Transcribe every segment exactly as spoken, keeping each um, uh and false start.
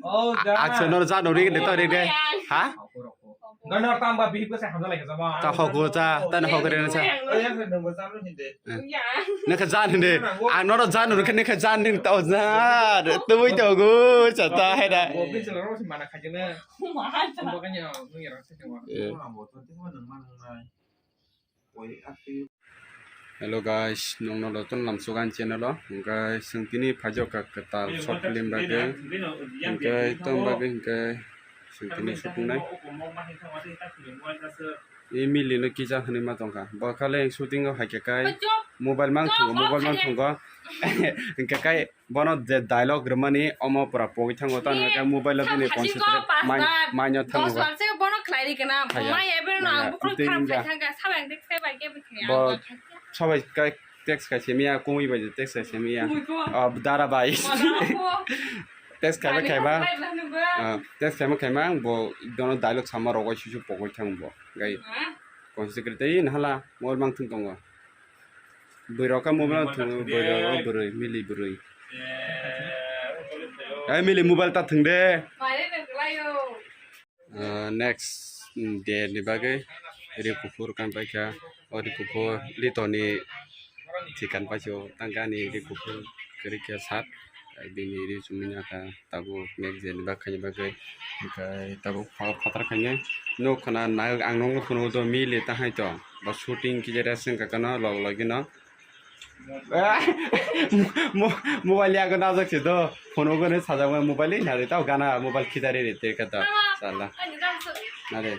Oh, ja. Acho nor ja nori de to de. Ha? Gana tamba bihik ko se hamda lai ka jama. Ta hoko cha, ta na hoko re cha. Oh, ya, nang ba jam lo hindi. Nang ka jan hindi. Ang noro jan nori khe nang ka jan hindi to ja. Twi to go cha ta hai da. Oh, bin chela ro si mana khaje na. Tamba ka nya, nung ya ra se wa. Hello guys, nongno notun lamsok ani channel o. Hwnkhe chwng tini phaijak kha kwtal short film bagwi. Hwnkhe tong bagwi hwnkhe chwng tini shooting nai. E mili no kisa hwnwi ma tongkha. Bo khale shooting o haikhe kai mobile mang thungo, mobile mang thungo. Hwnkhe kai Bono je dialogue rwmani omo pura pogwi thango, tamo khe mobile o bini concentrate mai, mai no thango. Dos bar se bono khlai ri kana, mai ebe no ang bukhuk kham khai thangka, sabai text khai bai ke bikhe. Bo sabai kai text khai semiya, kumui bai text khai semiya. Dara bai. Text khai bai khai ma. Text khai ma khai ma, bo dono dialogue sama rogoi susu pogwi thango bo. Gai concentrate tei nhala mobile mang thung tongo. Bwrwi rok khe mobile thung, bwrwi rok bwrwi, mili bwrwi. Ai mili mobile ta thung de. Ah, next, mm, day ni bagwi ri kuphur kan paikha, o ri kuphur litoni chikan paisio tangkha ani ri kuphur kwrwi khe sat, bini ri chumui nangkha. Tabuk next day ni bagwi khaina bagwi, hwnkhe tabuk pha-, phatar khainai nuk khna nai ang nukno phunukgo mili ta hai to, bo shooting khe rest wngkha kheno log logino. Mo-, mo-, mobile yago najak se do, phunukgo ne sajak mobile nari tao gana mobile khitari re te kata sala. Nare.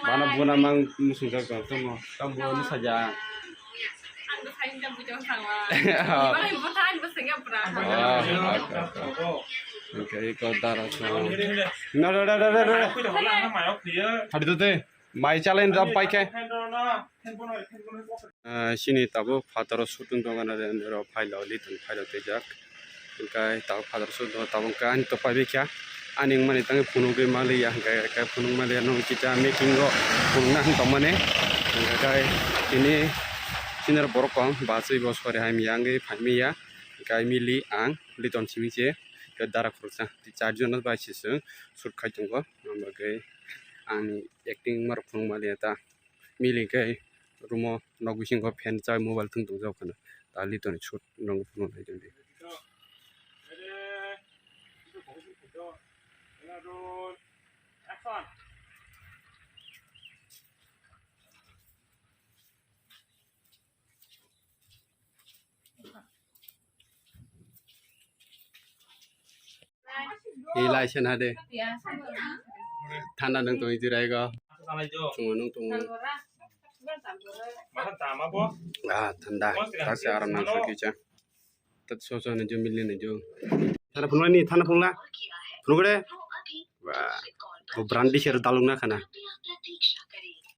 Bana buna mang musung jak tong tamo. Tamo ni saja. Ang bo sain jam bujang sama. Bang ibu tan bo sengya pura. Ah, okay, okay. Okay, iko dara so. Na, na, na. Hadi to te. Mai chalen jam pai khe. Ah, sini tabuk phataro shooting tong gana de, ro phailo, liton phailo tejak. Hwnkhe tabuk phataro shooting tabuk khe ani to pai bikha. Ani wngmani tangwi phunugwi maliya, hwnkhe khe phunuk maliya, nung kisa making o phunukna hwn tongmani. Hwnkhe khe tini, tini oro borok kong bachwi bo sori hai miya wngwi phai miya. Hwnkhe mili ang liton simi se khe dara khoroksa, tei charjon bai se chwng shoot khai tongo. Aboni bagwi ani acting ma rok phunuk maliya ta. Mili khe room o nok bisingo fan chai mobile thwng tongjak kheno. Ta liton shoot nang phunuk nai tongdi. Ilai sen hade. Thanda nung tong iti raigo. Chungo nung tongo. Ah, thanda. Kasi aram nang sakhi cha. Tat so so nung jo mili nung jo. Thanda phunla ni, thanda phunla. Phunugre. Wah. Ko brandi sero dalung na khana.